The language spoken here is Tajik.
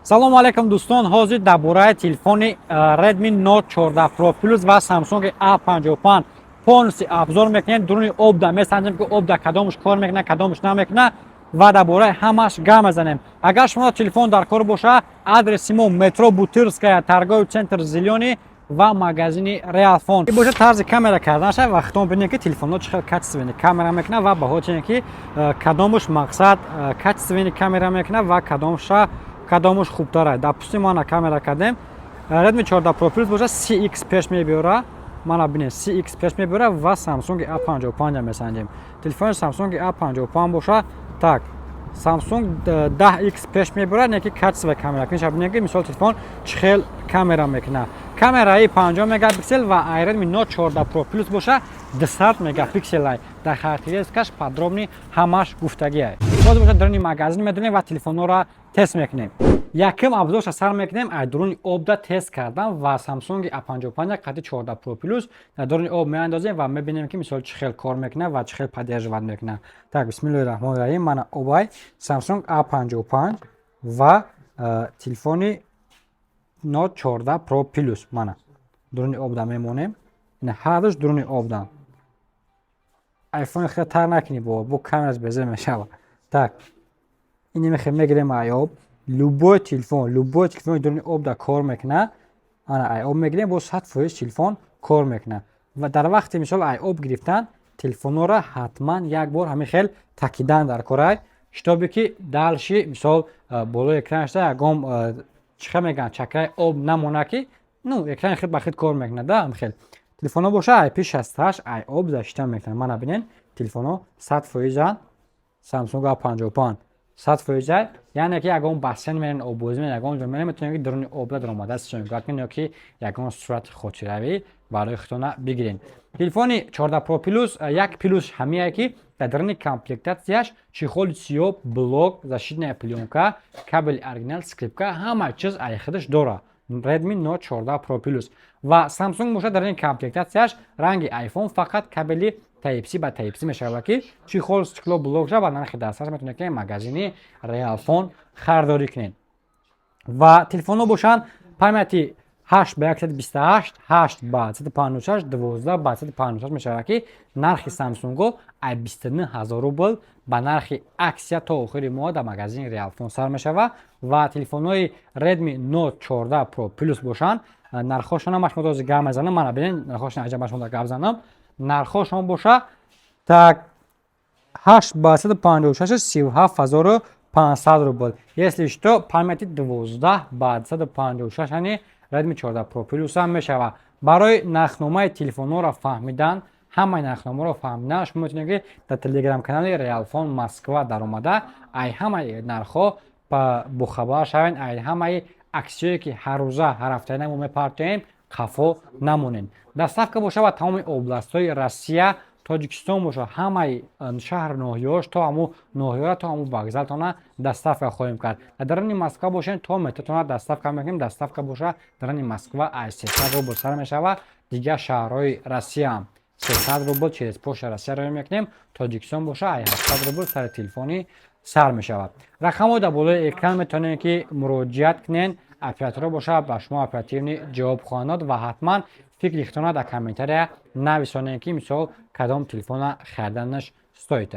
Салому алайкум, дӯстон. Ҳозир дар бораи телефони Redmi Note 14 Pro Plus ва Samsung A55 полностью обзор мекунем. Дуруни обда месанҷем, ки обда кадомаш кор мекунад, кадомаш намекунад, ва дар бораи ҳамаш гап мезанем. Агар шумо телефон дар кор боша, адреси мо: метро Бутырская, торговый центр «Зелёный» ва магазини Реалфон боша. Тарзи камера карданаша ва худтон бинед, ки телефонҳо чӣ хел качественный камера мекунад ва баҳо ки кадомаш мақсад качественный камера мекунад ва кадомаш хубтара. Допустим, мана камера кардем. Redmi 14 Pro Plus боша, 30x пеш мебиёра. Мана бинед, 30x пеш мебиёра. Ва Samsung A55 месанҷем. Телефони Samsung A55 боша, так, Samsung 10x пеш мебарад, не ки качество камера кунша. Бинед, ки мисол телефон чӣ хел камера мекунад. Камераи 50 мегапиксел ва Redmi Note 14 Pro Plus боша, 200 мегапиксел. Дар характеристикаш подробный ҳамаш гуфтагиай. Боз боша, даруни магазин медонем ва телефонҳоро тест мекунем. Якум обзорша сар мекунем ай дуруни обда тест кардан ва Samsung A55 қати 14 Pro Plus дар дуруни об меандозем ва мебинем, ки мисол чӣ хел кор мекунад ва чӣ хел поддерживать мекунад. Так, бисмиллоҳи раҳмони раҳим. Мана обай Samsung A55 ва телефони Note 14 Pro Plus. Мана, дуруни обда мемонем. Ина, ҳардуш дуруни обдан. Айфони хел тар накунӣ, бо камераш безер мешавад. Так, ини мехел мегирем ай об. Любой телефон, любой телефони дуруни обда кор мекунад. Ана, ай об мегирем, бо 100% телефон кор мекунад. Ва дар вақти мисол ай об гирифтан телефонҳоро ҳатман як бор ҳамин хел такидан дар корай, чтобы ки дальше мисол болои экранашда ягон, чӣ хел мегӯянд, чакраи об намонад, ки ну экрани хел ба хел кор мекунад да. Ҳамин хел телефонҳо боша, IP68 ай об защита мекунад. Мана бинед, телефонҳо 100%-анд. Samsung A55 100%, яъне ки ягон бассейн мерен, оббозӣ мерен, ягон ҷо мерен, метавонед, ки даруни обда даромада съёмка кунед ё ки ягон сурати хотиравӣ барои худтона бигиред. Телефони 14 Pro Plus як плюс ҳамие, ки дар даруни комплектатсияш чехоли сиёб, блок, защитная плёнка, кабели оригинал, скрепка, ҳама чиз ай худаш дорад Redmi Note 14 Pro Plus. Ва Samsung бошад, дар ин комплектатсияш ранги iPhone, фақат кабели Type-C ба Type-C мешавад, ки чехол, стекло, блок ша ва нархи дастрас метавонед, ки магазини Realphone харидорӣ кунед. Ва телефонҳо бошанд, памяти 8 ба 128, 8 ба 156, 12 ба 156 мешавад, ки нархи Samsung ай 29 ҳазор рубл ба нархи аксия то охири моҳ дар магазини Realphone сар мешавад. Ва телефонҳои Redmi Note 14 Pro Plus бошанд, нархҳошон ҳам шумо дози гап мезанам. Мана бинед, нархҳошон аҷаб, шумо гап занам. Нархҳошон боша, так, 8 ба 156, 37 500 рубл. Если что, памяти 12 ба 156, яъне Redmi 14 Pro Plus ҳам мешавад. Барои нархномаи телефонҳоро фаҳмидан, ҳамаи нархномаро фаҳмидан, шумо метавонед, ки дар телеграм-канали Realphone Москва даромада, ай ҳамаи нархҳо бохабар шавед, ай ҳамаи аксияе, ки ҳаррӯза, ҳар ҳафтаина мо мепартоем, қафо намонед. Доставка боша ба тамоми областҳои Россия, Тоҷикистон боша, ҳамаи шаҳр, ноҳияҳош, то ҳамун ноҳияро, то ҳамун вокзалтона доставка хоҳем кард. Дар даруни Москва бошед, то метротона доставка мекунем. Доставка боша даруни Москва аз 300 рубл сар мешавад. Дигар шаҳрҳои Россияам 300 рубл через Почта Россия роя мекунем. Тоҷикистон боша, ай 700 рубл сари телефонӣ сар мешавад. Рақамҳо дар болои экран, метавонед, ки муроҷиат кунед. Операторҳо боша, ба шумо оперативный ҷавоб хоҳанд дод. Ва ҳатман фикри худтона дар комментария нависонед, ки мисол кадом телефона хариданаш стоит.